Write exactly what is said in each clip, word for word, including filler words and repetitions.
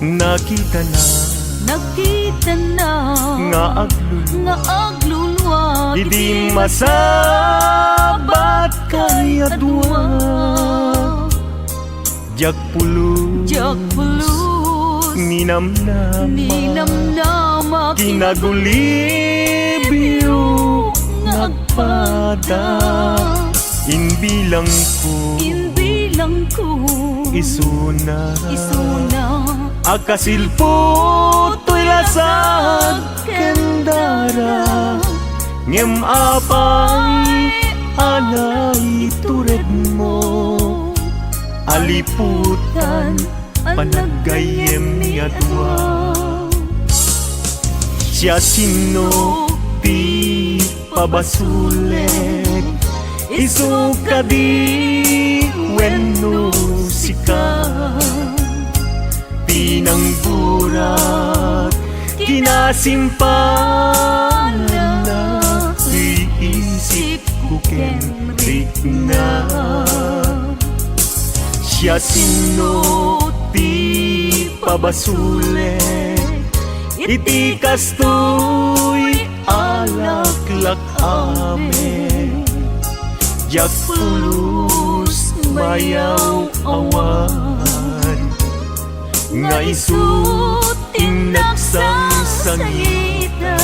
Nakitana, nakitana nga aglulua, nga aglulua idi masabat kay a dua. Diak pulos, diak pulos ninamnama, ninamnama, kinagulibyo nga agpada. Imbilangko, imbilangko isuna, isuna a kasilpo toy lasag ken dara. Ngem apay a naituredmo a liputan a naggayyemmi a dua. Siasino ti pabasolek, isu kadi wenno sika? Pinangburak, kinasimpanan, iisipko ken rikna. Siasino ti pabasolek iti kastoy a laklak-amek? Diak pulos mayaw-awan nga isu ti nagsangsangitan.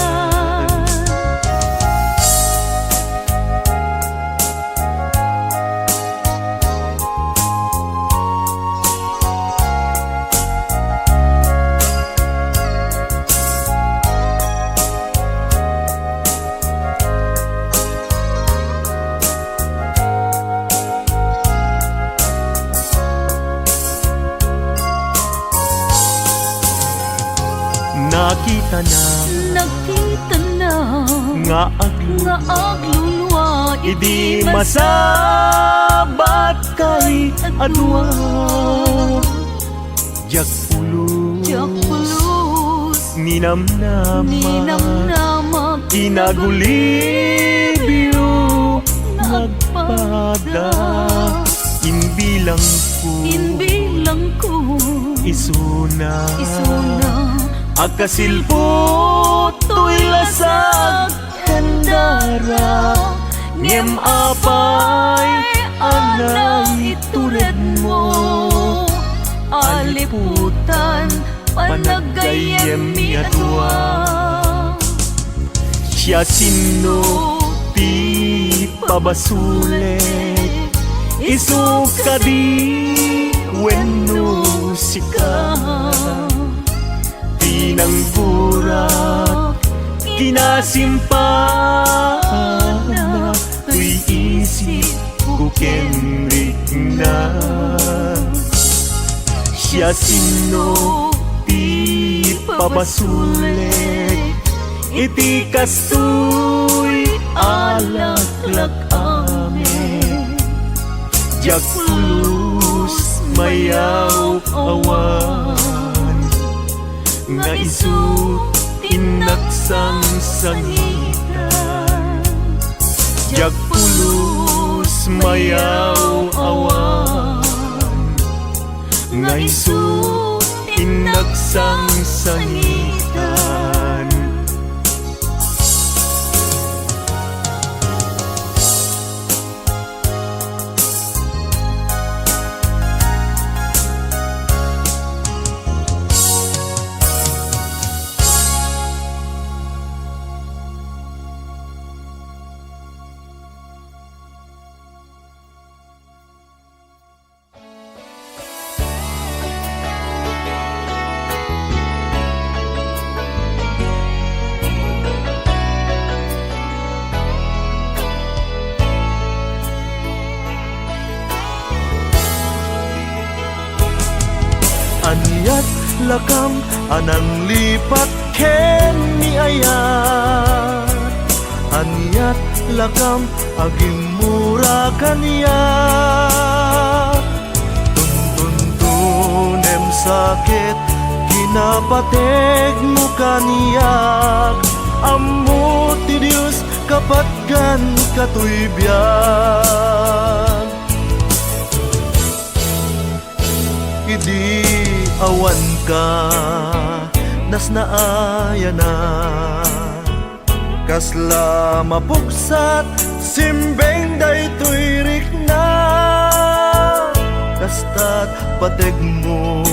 Nakitana, nakitana nga aglu-, nga aglulua idi masabat kay a dua. Diak pulos, diak pulos ninamnama, ninamnama, kinagulibyo nga agpada. Imbilangko, imbilangko isuna, isuna a kasilpo toy lasag ken dara. Ngem apay a naituredmo a liputan panaggayyemmi a dua? Siasino ti pabasolek, isu kadi wenno sika? Pinangburak, kinasimpanan, toy isipko ken rikna. Siasino ti pabasolek iti kastoy a laklak-amek? Diak pulos mayaw-awan nga isu ti nagsangsangitan. Diak pulos mayaw-awan nga isu ti nagsangsangitan. Aniat lakam a nanglipat ken ni ayat? Aniat lakam agimmura kaniak? Tuntuntunem sakit, kinapategmo kaniak. Ammo ti Dios, kapatgan katoy biag. Idi Awanka, nasnaayanak. Kasla mapugsat, simbeng daytoy rikna. Kasta't pategmo,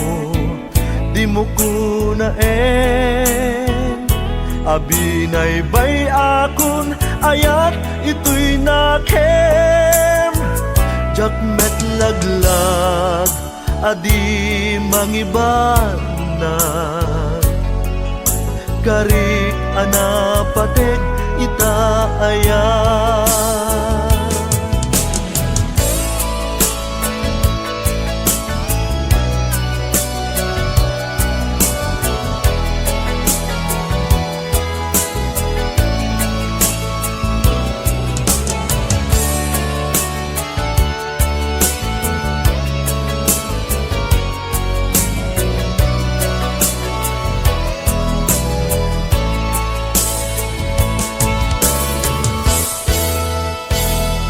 dimo kunaen. Abinaybay-akon, ayat itoy nakem. Diak met laglag a di mangibanag. Karik a napateg ita aya.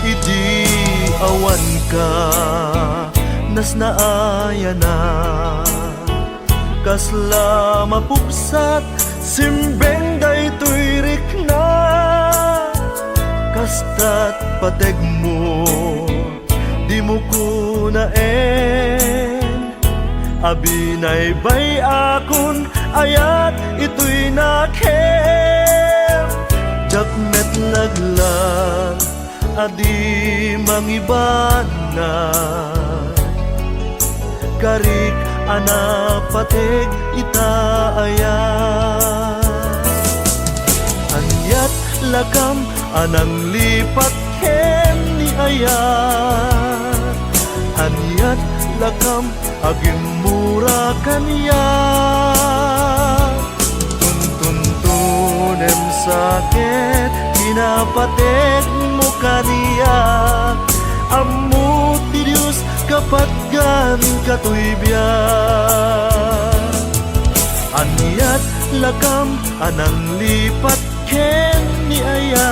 Idi awanka, nasnaayanak. Kasla mapugsat, simbeng daytoy rikna. Kasta't pategmo, dimo kunaen. Abinaybay-akon, ayat itoy nakem. Diak met laglag a di mangibanag. Karik a napateg ita aya. Aniat lakam a nanglipat ken ni aya. Aniat lakam agimmura kaniak. Tuntuntunem sa ket kinapategmo kaniak. Ammo ti Dios, kapatgan katoy biag. Aniat lakam a nanglipat ken ni aya.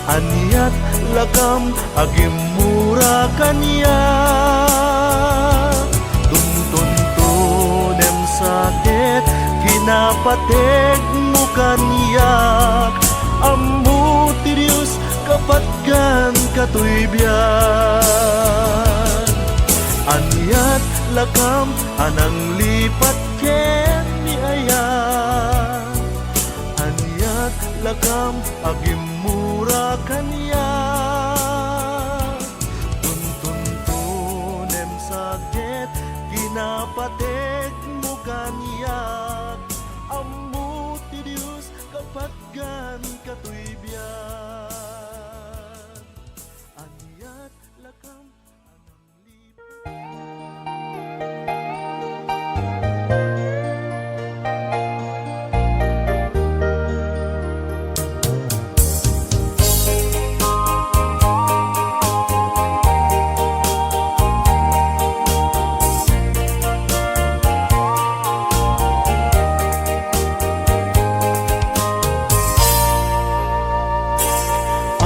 Aniat lakam agimmura kaniak. Tuntuntunem sa ket kinapategmo kaniak. Ammo ti Dios, kapatgan katoy biag. Aniat lakam a nanglipat ken ni aya. Aniat lakam agimmura kaniak. Tuntuntunem sa ket kinapategmo kaniak. Ammo ti Dios, kapatgan katoy biag. Aniat lakam a nanglipat.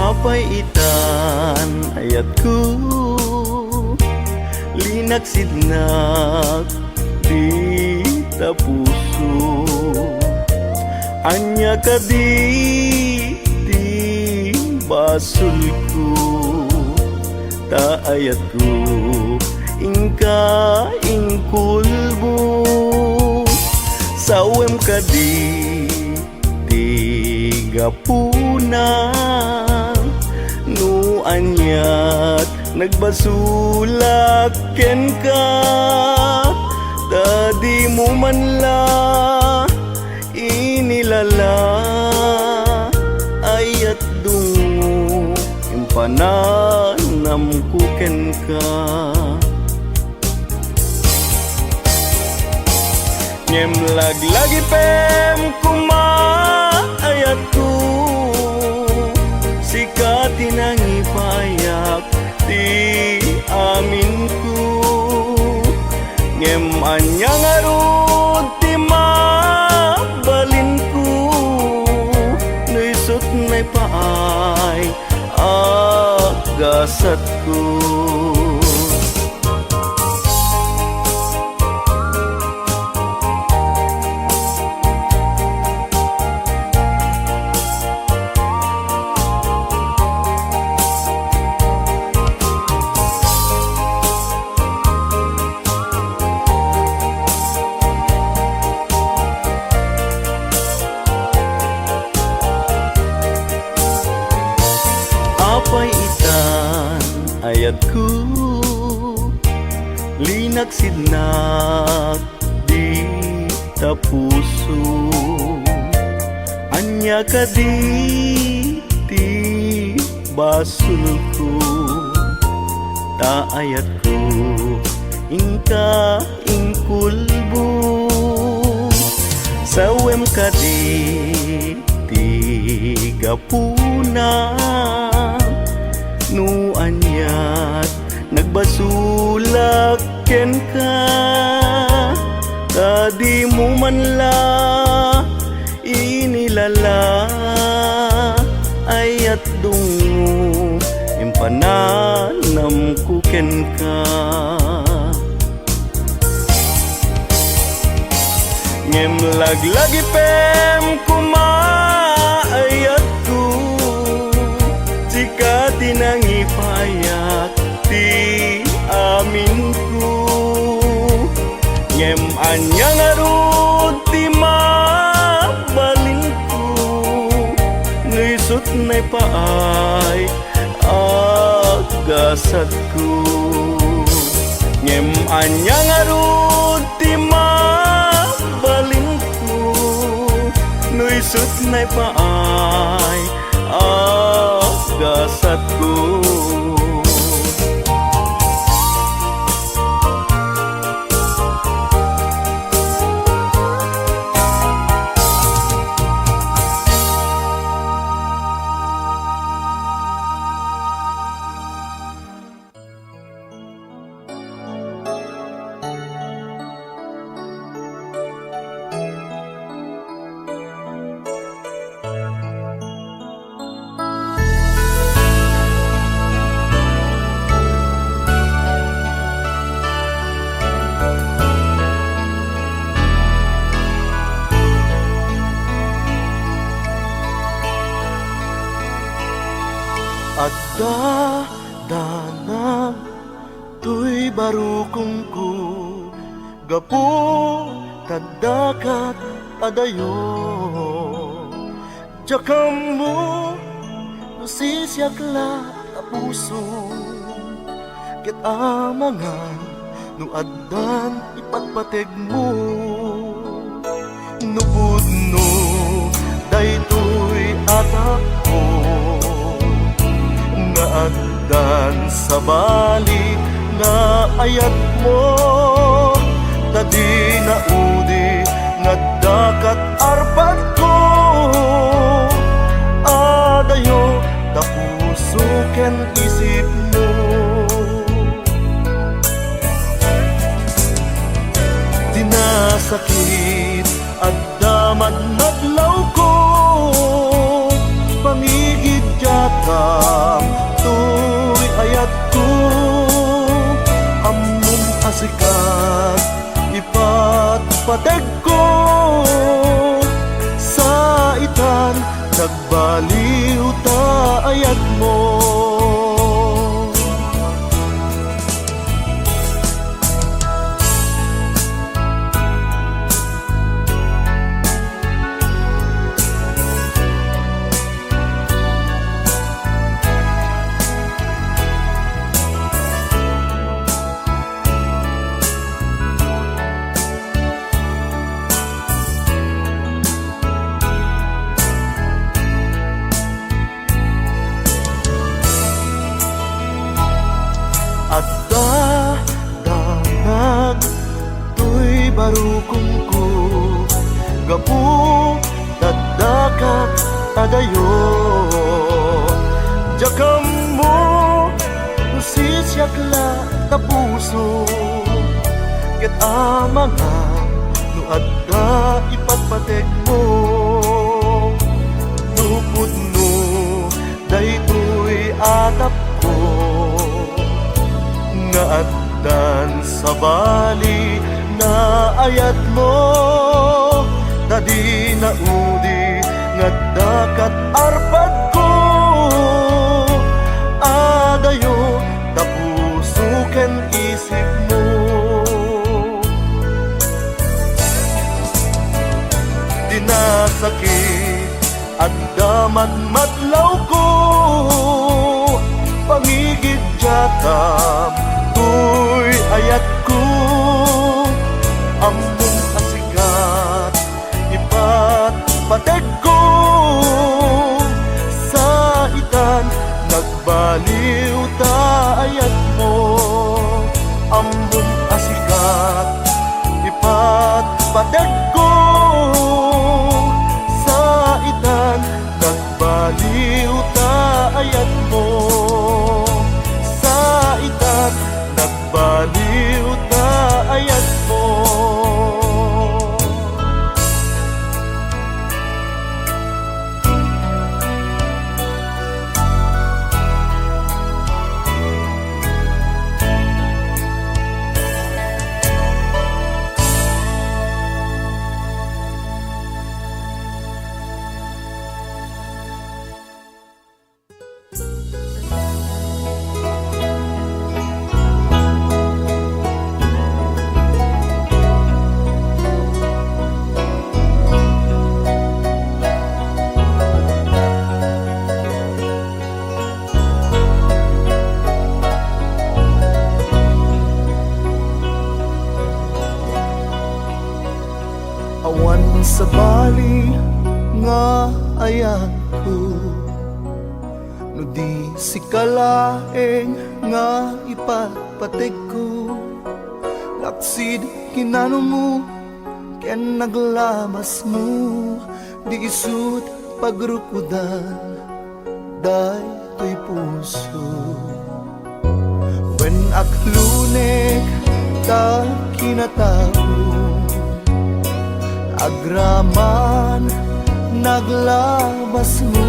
Apay itan ayatko, linaksidnak dita puso. Ania kadi ti basolko, ta ayatko, inka inkulbo. Sawem kadi ti gapuna no aniat nagbasolak kenka, ta dimo man la inilala. Ayat dungngo, impananamko kenka. Ngem laglagipem koma, ayatko, sika ti nangipayak ti aminko. Ngem ania ngarud ti mabalinko no isut' naipaay a gasatko? Linaksidnak dita puso. Ania kadi ti basolko? Ta ayatko, inka inkulbo. Sawem kadi ti gapuna? No aniat nagbasolak kenka, ta dimo man la inilala. Ayat dungngo, impananamko kenka. Ngem laglagipem koma, ayatko, sika ti nangipayak ti aminko. Ngem ania ngarud ti mabalinko, no isut' naipaay a gasatko? Ngem ania ngarud ti mabalinko, no isut' naipaay a gasatko? Adda danag toy barukongko, gapu ta addakat a dayo. Diak ammo no sisiak la a puso, ket amangan no addan ipatpategmo. No pudno daytoy a tappo nga addan sabali nga ayatmo, ta dina udi nga addakat arpadko a dayo ta puso ken isipmo. Dina sakit, adda madmadlawko, pangigiddiatam toy ayatko. Ammom a sika ti ipatpategko, saitan nagbaliw ta ayatmo. Adda danag toy barukongko, gapu ta addakat a dayo. Diak ammo no sisiak la ta puso, ket amangan no adda ipatpategmo. No pudno daytoy a tappo nga addan sabali nga ayatmo, ta dina udi nga addakat arpadko a dayo ta puso ken isipmo. Dina sakit, adda madmadlawko, pangigiddiatam toy ayatko. Sabali nga ayatko, no di sika laeng nga ipatpategko, laksid kinanumo ken naglabasmo, di isut' pagrukodan daytoy puso. Wen, aklunek ta kinatao, agraman naglabasmo,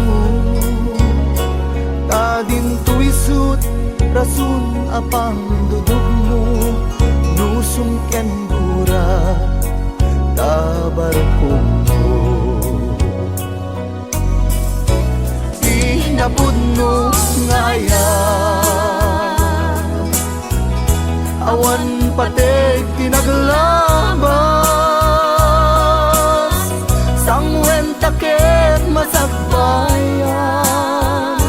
ta dinto isut' rason a pangdudugmo, nusum ken gura ta barukongmo. Ti napudno nga ayat, awan pateg ti naglabas, sanguen ta ket masakbayan.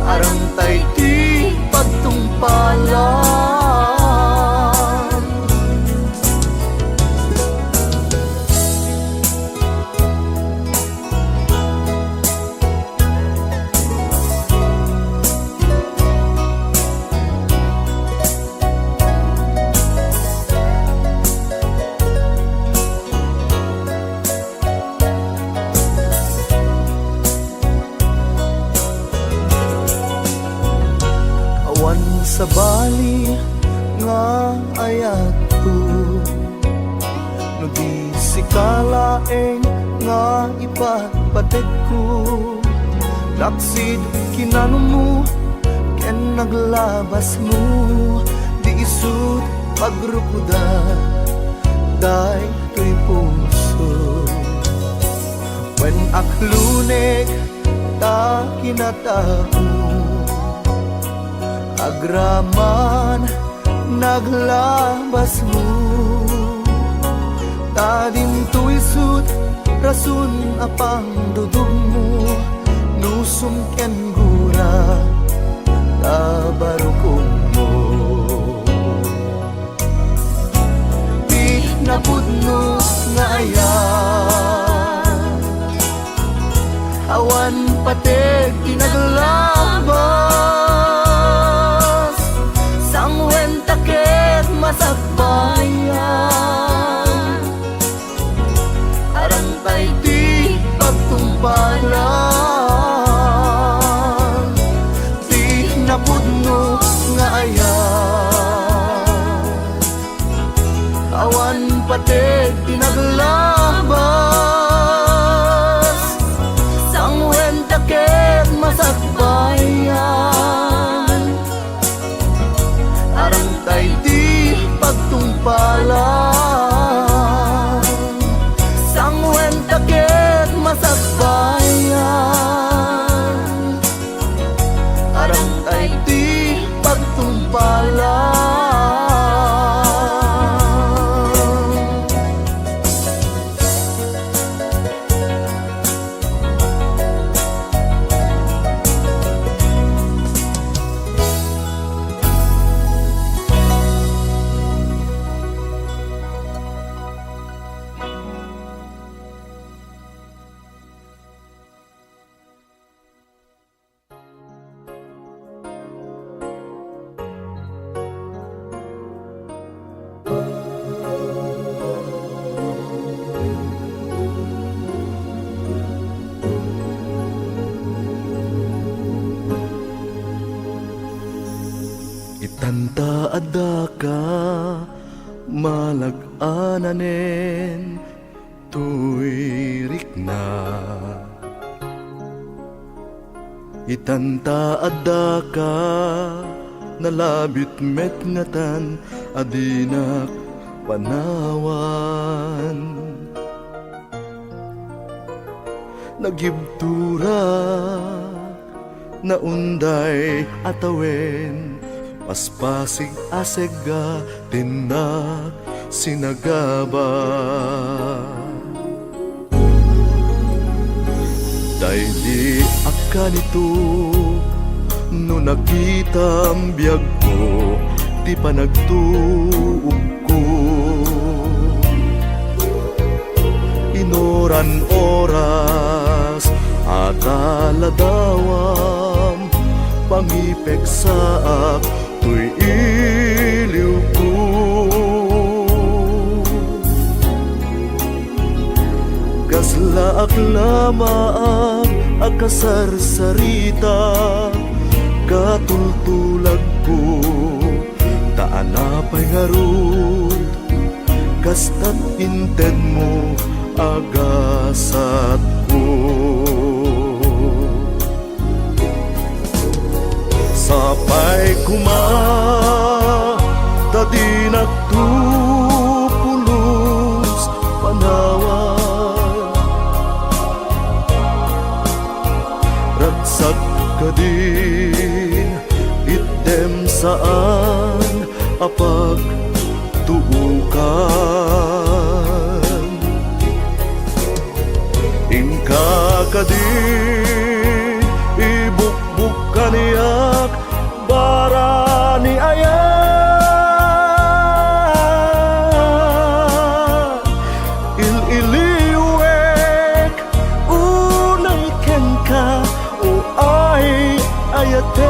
Arantay ti pagtungpalan. Awan sabali nga ayatko, no di sika laeng nga ipatpategko. Laksid kinanumo ken naglabasmo, di isut' pagrukodan daytoy puso. Wen, aklunek ta kinatao, agraman naglabasmo, ta dinto isut' rason a pangdudugmo, nusum ken gura ta barukongmo. Ti napudno nga ayat, awan pateg ti naglabas, sanguen ta ket masakbayan. Arantay ti pagtungpalan, ti napudno nga ayat. Awan pateg ti naglabas, sanguen ta ket masakbayan. Arantay ti pagtungpalan, sanguen ta ket masakbayan. Arantay ti pagtungpalan. Itanta addaka malag-ananen toy rikna. Itanta addaka nalabit met ngatan a dinak panawan. Nagibturak naunday a tawen, paspasig a segga, tinnak sinagaba. Daydi a kanito, no nakitam biagko ti panagtuokko. Inoran oras a taladawam, pangipeksaak toy iliwko. Kaslaak laeng a kasarsarita, katultulagko, ta anapay ngarud, kasta't intedmo a gasatko. Sapay koma ta dinakto pulos panawan. Ragsak kadin, itdem saan a pagtuokan. Inka kadin, ibukbuk kaniak, bara ni ayat. Il-iliwek unay kenka, o ay-ayatek.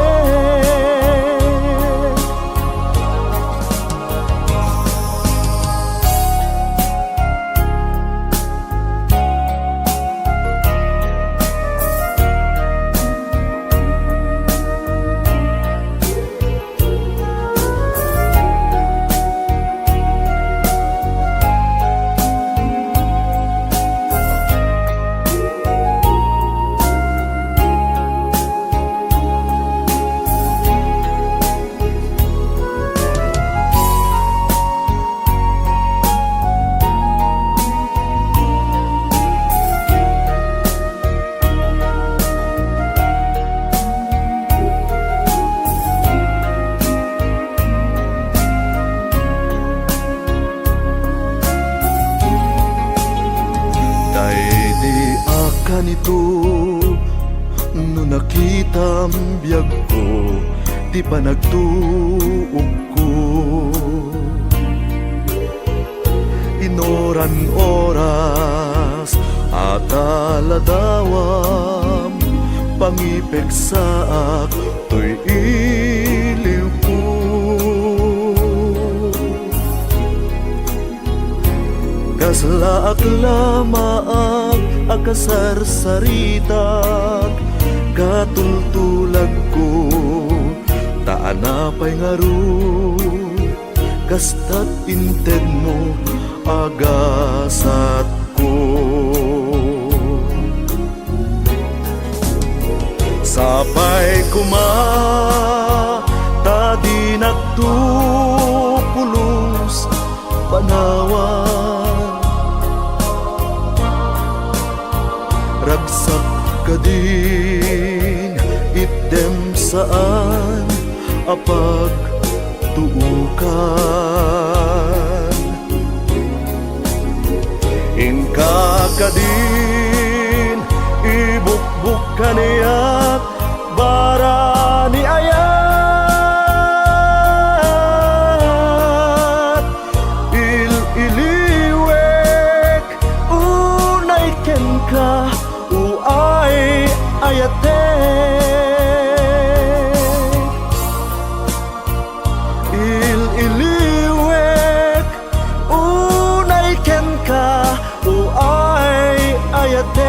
Daydi a kanito, no nakitam biagko ti panagtuokko. Inoran oras a taladawam, pangipeksaak toy iliwko. Kaslaak laeng a kasarsaritak, katultulagko, ta anapay ngarud, kasta't intedmo a gasatko. Sapay koma ta dinakto pulos panawan. Ragsak kadin, itdem saan a pagtuokan. Inka kadin, ibukbuk kaniak, bara ni ayat. Il-iliwek unay kenka, o ay-ayatek. Il-iliwek unay kenka, o ay-ayatek.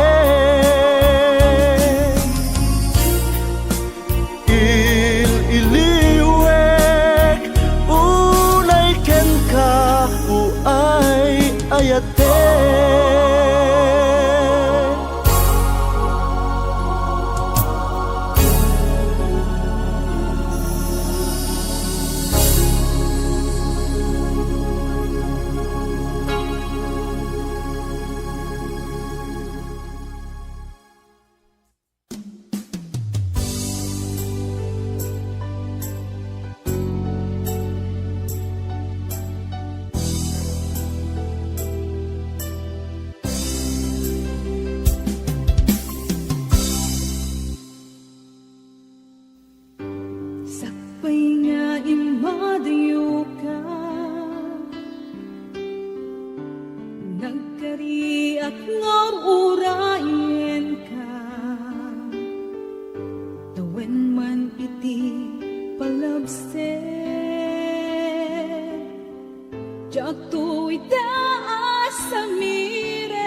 Il-iliwek unay kenka, o ay-ayatek. Agtoy ta a samiren,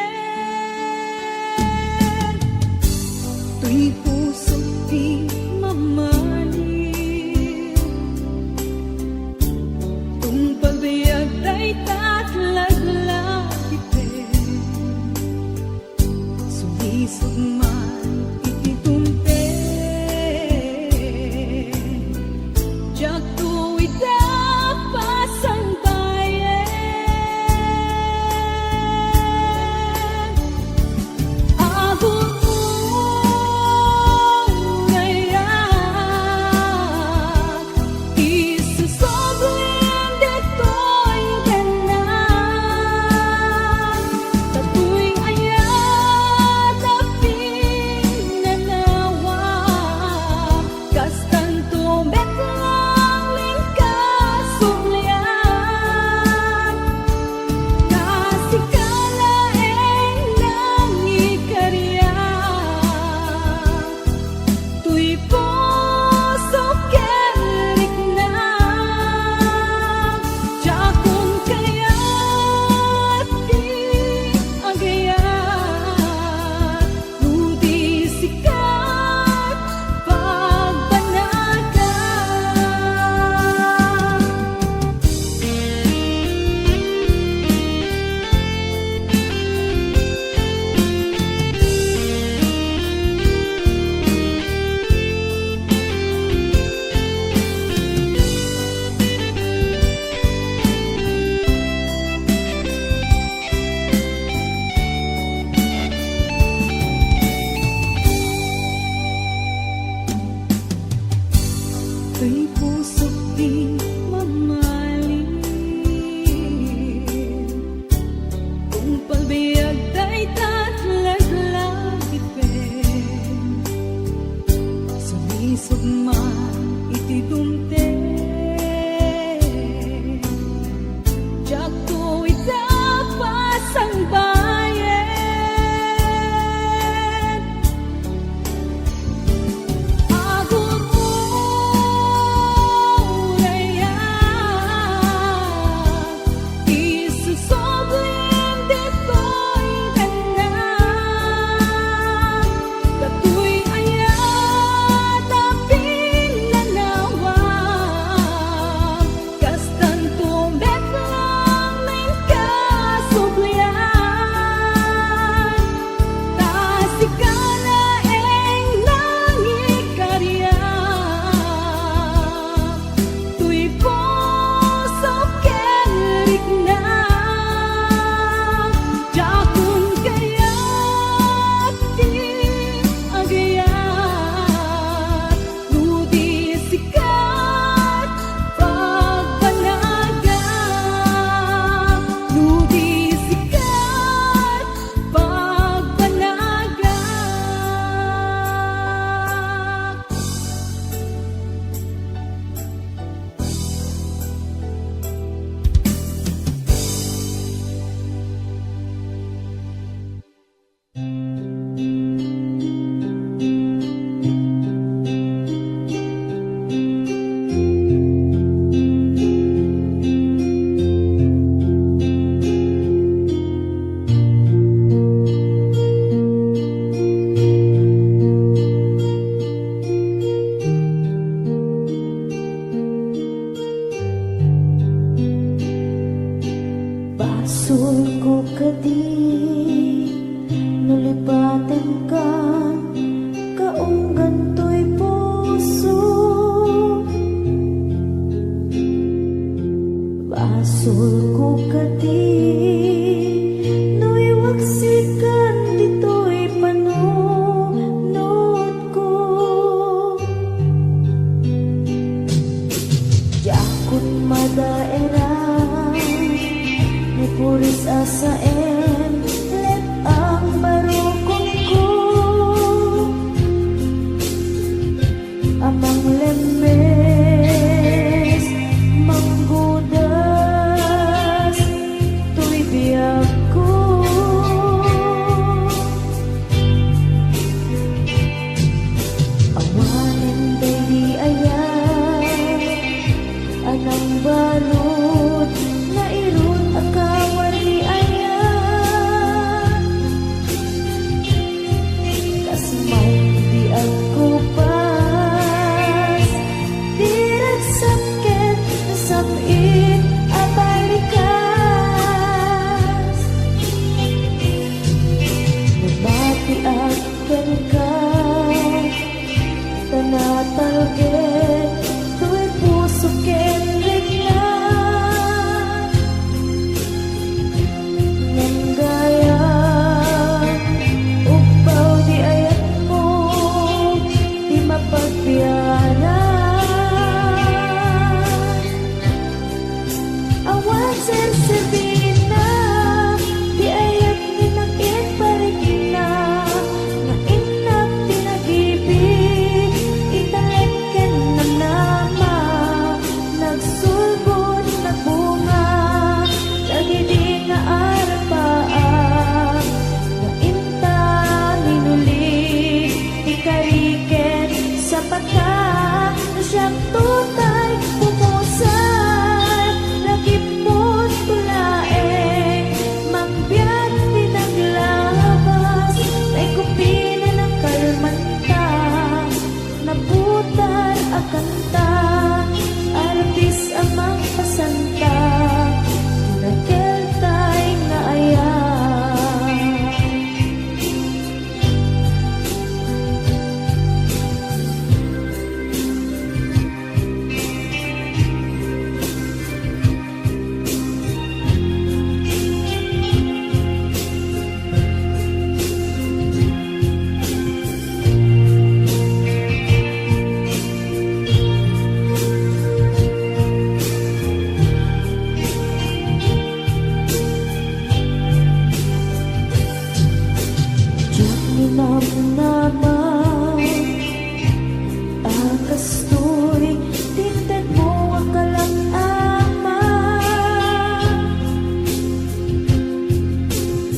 toy pusok ti mamali. Tungpal biag dayta a laglagipem, sulisog man iti dumteng. Diak tuida pasangbayen. Agururayak, isusoblim ditoy biag. Datoy ayat a pinanawa, kastanto met laeng ti kasublian. Ta sika laeng nangikariak, toy pusok ken riknak. Diakon kayat ti agayat, no di sika ti pagbanagak. Toy pusok ti mamali. Tungpal biag dayta a laglagipem, sulisog man iti dumteng. Diak tuida pasangbayen. Agururayak, isusoblim ditoy biag. Datoy ayat a pinanawa, kastanto met laeng ti kasublian. Ta sika laeng nangikariak, toy pusok ken riknak. Diakon kayat ti agayat, no di sika ti pagbanagak, no di sika ti pagbanagak. Basolko kadi no lipatenkan, kaunggan toy puso. Basolko kadi no iwaksikan ditoy panunotko. Diakon madaeran ni puris a saem, let-ang barukonko a manglemmes, manggudas toy biagko. Awanen daydi ayat a nangbalud, nairut It a balikas, nabatiak kenka, ta natalged toy puso ken rikna. Ngem gayam, ugpaw ti ayatmo ti mapagbianan. Awan serserbina ti ayat ni nakin parikna, nga innak ti nagibig, italek ken namnama, nagsulbod, nagbunga, dagidi nga arapaak, nga inta minuli ti kari ken sapata. No siak tutay pumusay, lagipmo to laeng, mangbiag ti naglabas, tay kupinen a kalmanta, naputar a kanta, arbis a mangpasanta, ti nakeltay nga ayat. Diak minamnama a kastoy ti intedmo a kalam-ama.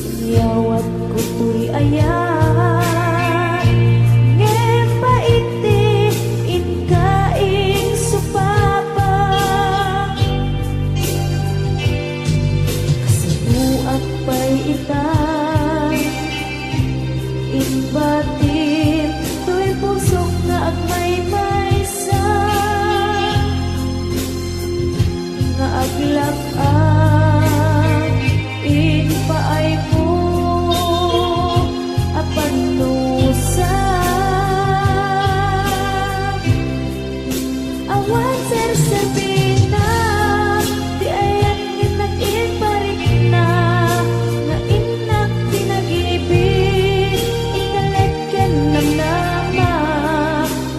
Inyawatko toy ayat, ngem pait ti inka insupapa. Kasapuak pay ita, imbatim toy pusok nga agmaymaysa, nga aglak-ak impaaymo a pannusa. Awan serserbina ti ayat nga innak imparikna, nga innak ti nagibig, italek ken namnama,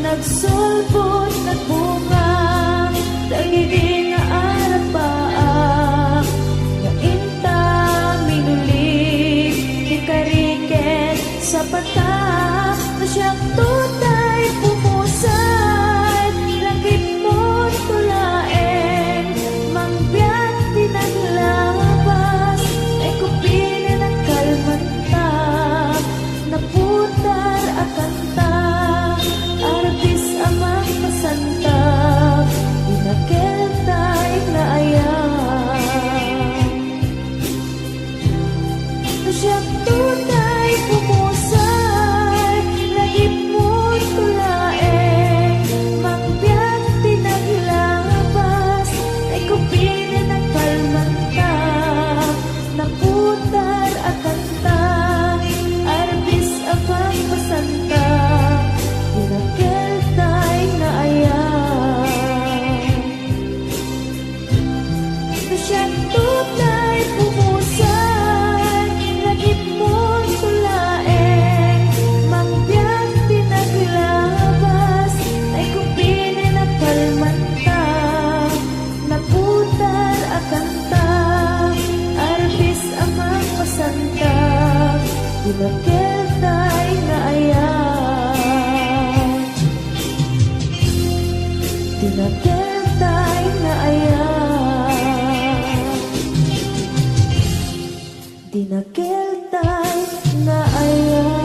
nagsulbod, nagbunga, dagidi nga arapaak, nga inta minuli ti kari ken sapata. No siak tutay pumusay, lagipmo to laeng, mangbiag ti naglabas, tay kupinen a kalmanta, naputar a kanta, arbis a mangpasanta, ti nakeltay nga ayat. No siak tutay pumusay, lagipmo to laeng, mangbiag ti naglabas, tay kupinen a kalmanta, naputar a kanta, arbis a mangpasanta, ti nakeltay nga ayat. No siak tutay pumusay, lagipmo to laeng, mangbiag ti naglabas, tay kupinen a kalmanta, naputar a kanta, arbis a mangpasanta, ti nakeltay nga ayat. Ti nakeltay nga ayat. Ti nakeltay nga ayat.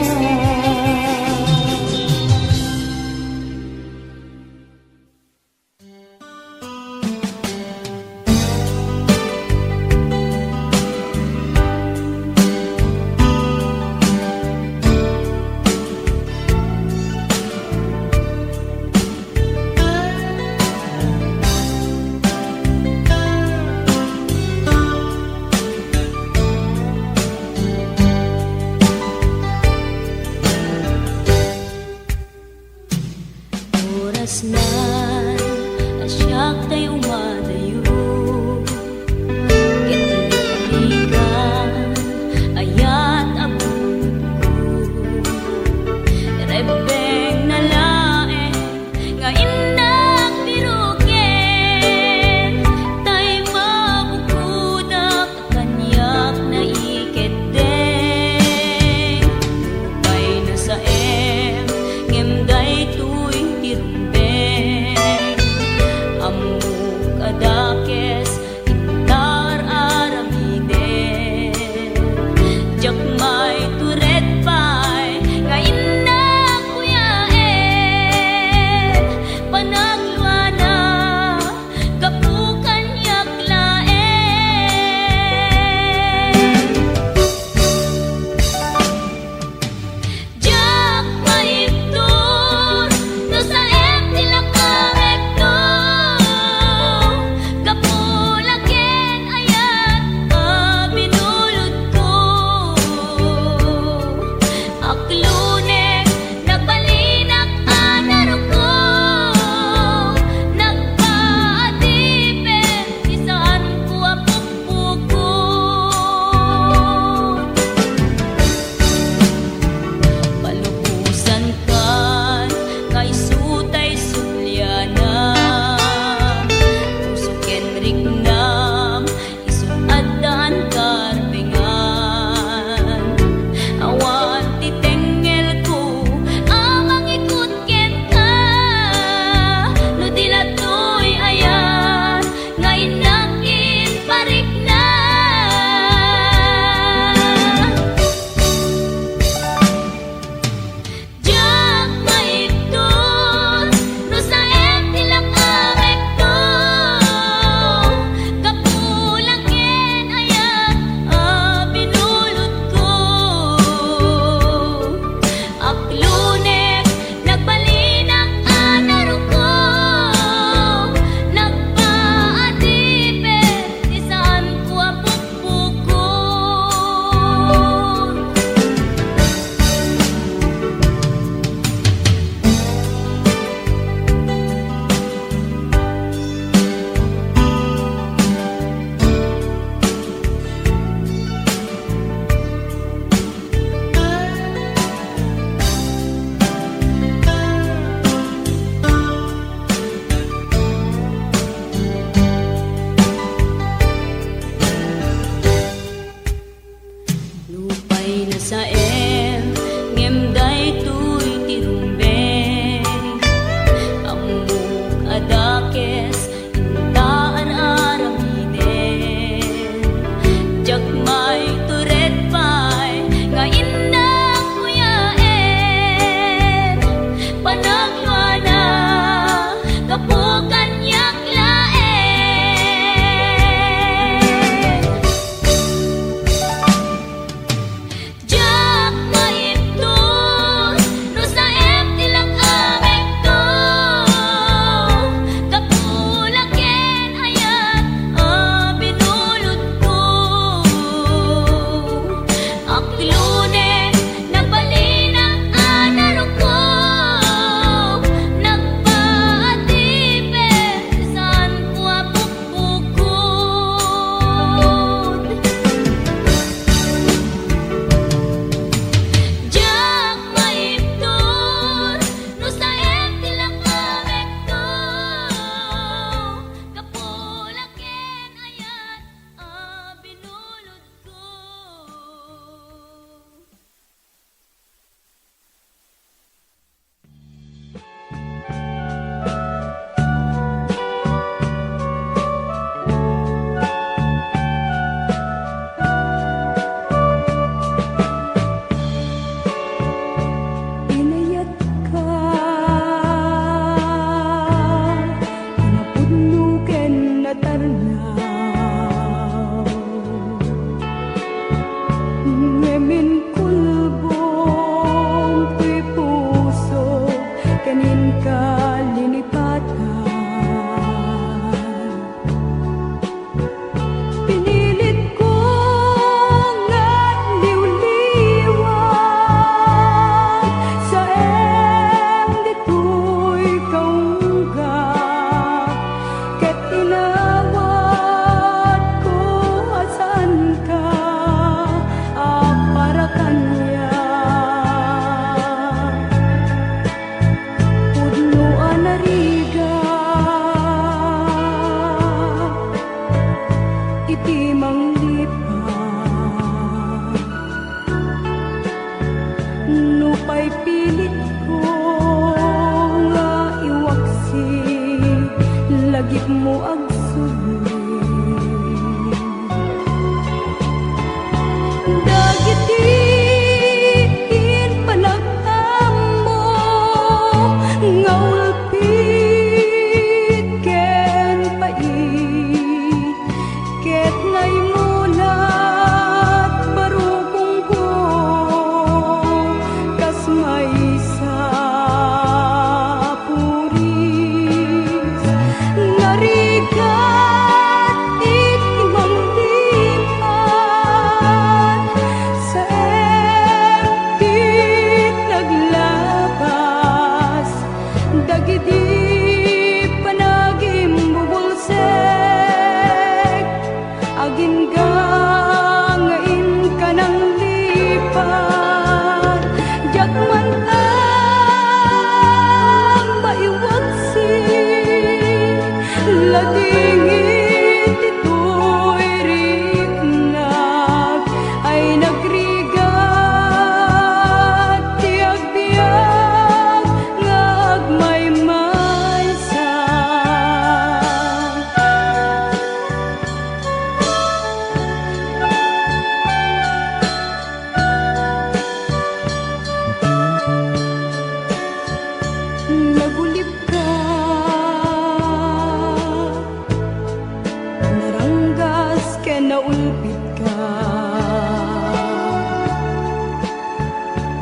Ulpitka,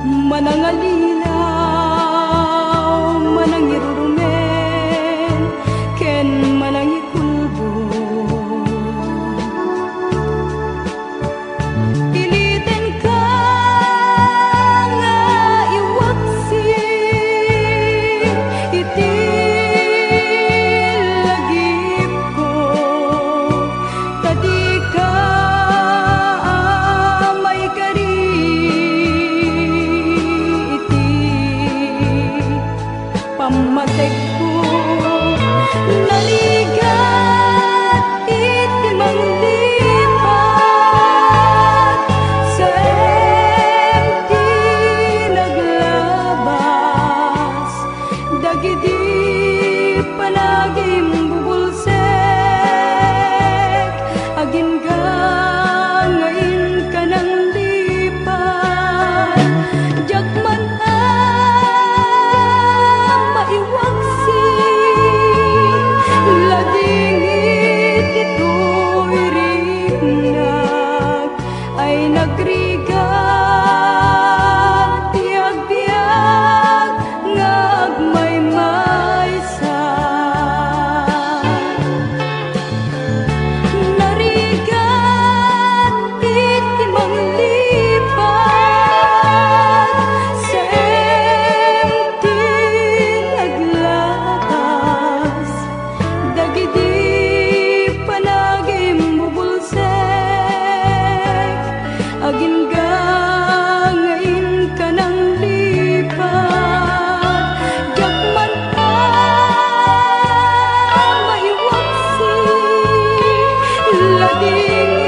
manangalilaw, manangirurumen, ken manangikulbod. Ilitenka nga iwaksi iti lagipko, ta dika a maikari iti pammategko. Narigat iti manglipat, saan ti naglabas dagidi panagimbubulsek. Agingga nga inka nanglipat, diak man a maiwaksi, ladingit itoy riknak ay nagrigat ti agbiag nga agmaymaysa. Narigat iti manglipat, saan ti naglabas dagidi panagimbubulsek. Agingga nga inka nanglipat, diak man a maiwaksi, ladingit